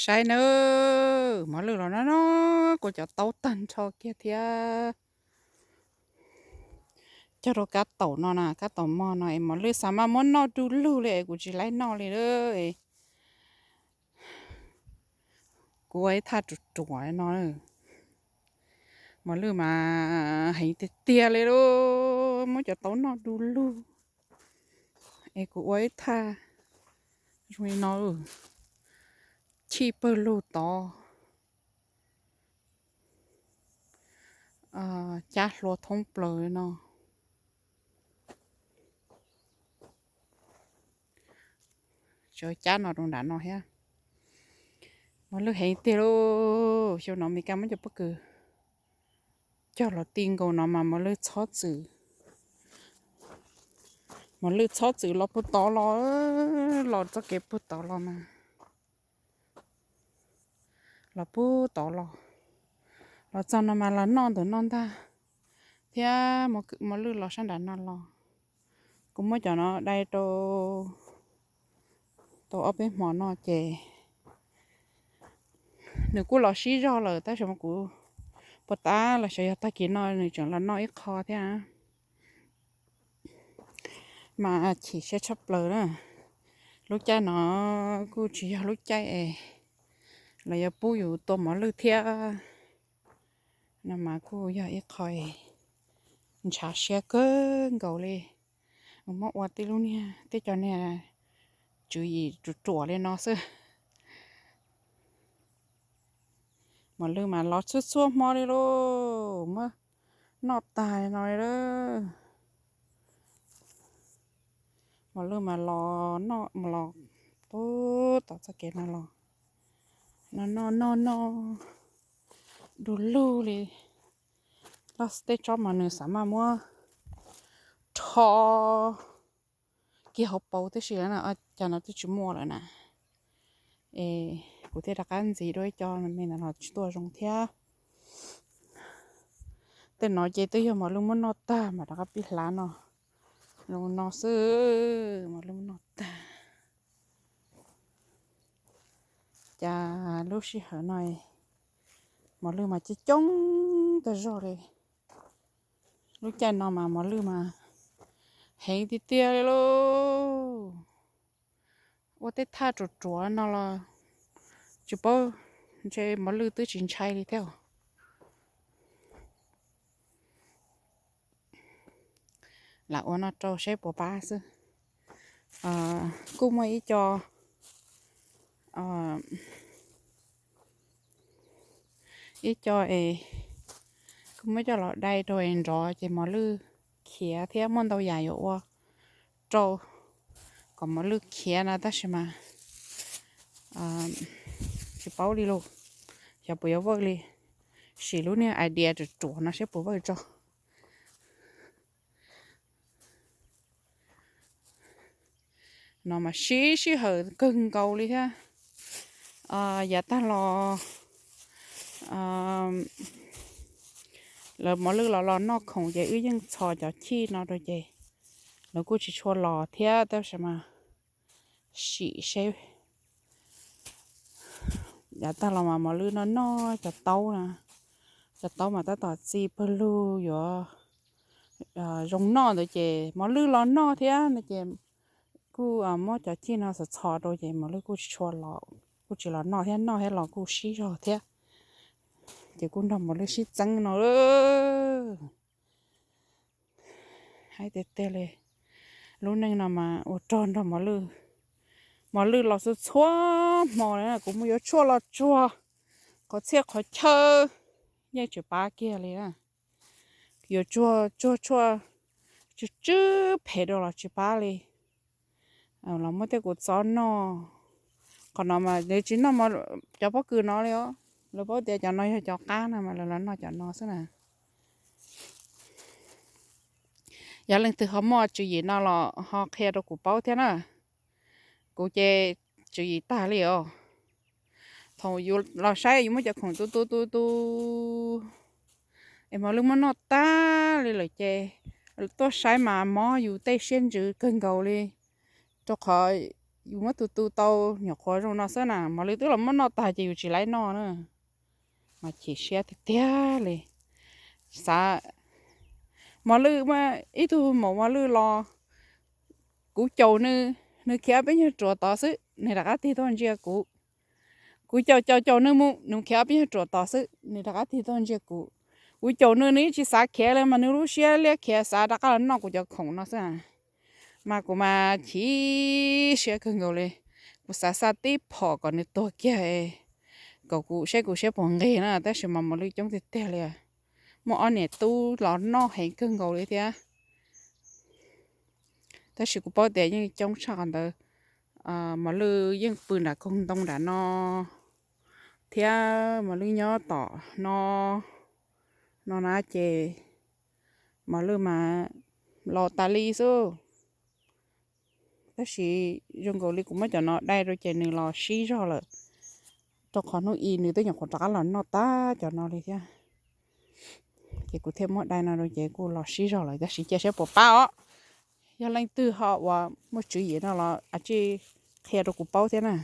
Saib nawb, mos lwj los no no, kuv cov taub tag nrho kiag thiab. Cog rau kab taum no na, kab taum mog no es mos lwj xav mas muab noj du lug li es kuv tsis laib noj li lawm. Kuv ua ib thaj ruam ruam no, mos lwj mas heev tiag tiag li lauj, muab cov taub noj du lug. Es kuv ua ib thaj zoo li no, chij pawg lug tod, cab hlua thoob plaws no. Tseem cab no rau nram no thiab. Mos lwj heev tiag lauj, xyoo no Mes Kas muab cov pob kws cog los ti nkaus no mas mos lwj txhob txwm, mos lwj txhob txwm los puag tod los, los txoj kev puag tod los mas los puag tod los, los txog no mas los noj ntawm no ntag, thiab mos lwj los sab nram no los. Kuv muab cov no dai rau tau ob peb hmo no ces nws kuj los sib zog lawm tab sis mas kuv puas tab los xyov yog tag kis no nws tseem los noj ib qho thiab. Mas chim siab tshaj plaws na, lub caij no kuj tsis yog lub caij es los yuav pub yus tua mos lwj thiab no mas kuj yog ib qho ntshav siab kawg nkaus li. Muab ua tib lub niag, tej cov niag tswv yim ruam ruam li no xwb. Mos lwj mas los txhua txhua hmo li lauj, muab noj tag no li lawm. Mos lwj mas los noj los puag tom txoj kev no los, no noj noj noj du lug li. Los tej tsob mas nws xav mas muab rho kiag hauv paus tib si, cas no twb tsis muaj lawm na. Es kuv thiaj rov qab ntxiv dua ib co me ntawd los tsis tuaj zoo thiab. Tej no ces twb yog mos lwj muab noj tag mas rov qab pib hlav no, zoo no xwb, mos lwj muab noj tag. Cas lub sij hawm no mos lwj mas coob coob tag zog li. Lub caij no mas mos lwj mas heev tiag tiag li lauj. Ua tej thaj ruam ruam no los tsis paub, ntshe mos lwj twb tsis ntshai li thiab. Lam ua no rau seb puas pab xwb. Kuj muaj ib co, ib co es kuj muab coj los dai rau es nrov ces mos lwj khiav thiab, muaj ntau yam yuav ua rau kom mos lwj khiav na tab sis mas tsis paub li lauj, xyov puas yuav vawj li. Sim lub niag idea ruam ruam no seb puas vawj tso. No mas siv sij hawm kawg nkaus li thiab. Yav tag los lawv mos lwj los los noj khoom ces wb yeej txhos cov chij no rau ces lawv kuj tsis tshua los thiab tab sis mas sim seb. Yav tag los mas mos lwj noj noj cov taub na, cov taub mas tab tom txi pawg lug yuav zoo noj ntawd ces mos lwj los noj thiab no ces kuj muab cov chij no txhos txhos rau ces mos lwj kuj tsis tshua los, kuj tsis los noj thiab, noj thiab los kuj sib zog thiab. Ces kuj nrog mos lwj sib txeeb no. Hais tiag tiag li, lub neej no mas ua rog nrog mos lwj. Mos lwj los txhua txhua hmo li, kuv mus yuav tshuaj los tsuag, qhov txhia qhov chaw yeej tsis pab kiag li na. Yuav tsuag tsuag tshuaj tsw tsw phem rau los tsis pab li. Los muab tej kuv txob noj. Qhov no mas nws tsis noj cov pob kws no li os, lawv paub tias cov no yog cov qab no mas lawv los noj cov no xwb na. Yog leej twg ho muaj tswv yim no los ho qhia rau kuv paub thiab na. Kuv ces tswv yim tag li os. Thaum yus los saib yus muab cov khoom tu tu tu tu es mos lwj muab noj tag li lawm ces tuaj saib mas mob yus tej siab ntsws kawg nkaus li, rau qhov Yus muab tus tu tau nyuam qhuav zoo no xwb na, mos lwj twb los muab noj tag ces yus tsis laib noj na. Mas chim siab tiag tiag li. Xav, mos lwj, ib tug maum mos lwj los, kuv caum nws, nws khiav peb nyuag ruam tod xwb nws rov qab tig tuaj ntsia kuv. Kuv caum caum caum nws mus, nws khiav peb nyuag ruam tod xwb nws rov qab tig tuaj ntsia kuv. Kuv caum nws, nws yeej tsis xav khiav li mas nws lub siab liab khiav xav rov qab los noj kuv cov khoom no xwb. Mas kuv mas chim siab kawg nkaus li. Kuv xav xa tib phom kom nws tuag kiag, kom kuv saib kuv siab puas nqig na, tab sis mas mos lwj coob tiag tiag li. Muaj ob niam tub los noj heev kawg nkaus li thiab. Tab sis kuv paub tias yeej coob tshaj qhov ntawd. Mos lwj yeej pw nram koog ntoo nram no thiab, mos lwj nyob tom no, no na ces mos lwj mas los tas li xwb. Tab sis zoo nkaus li kuv muab cov no dai rau ces nws los sib zog lawm, rau qhov hnub i nws twb nyuam qhuav rov qab los noj tag cov no li thiab. Ces kuv thiaj muab dai no rau ces kuj los sib zog lawm, tab sis cia saib puas pab os. Yog leej twg ho uas muaj tswv yim no los a tsij qhia rau kuv paub thiab na.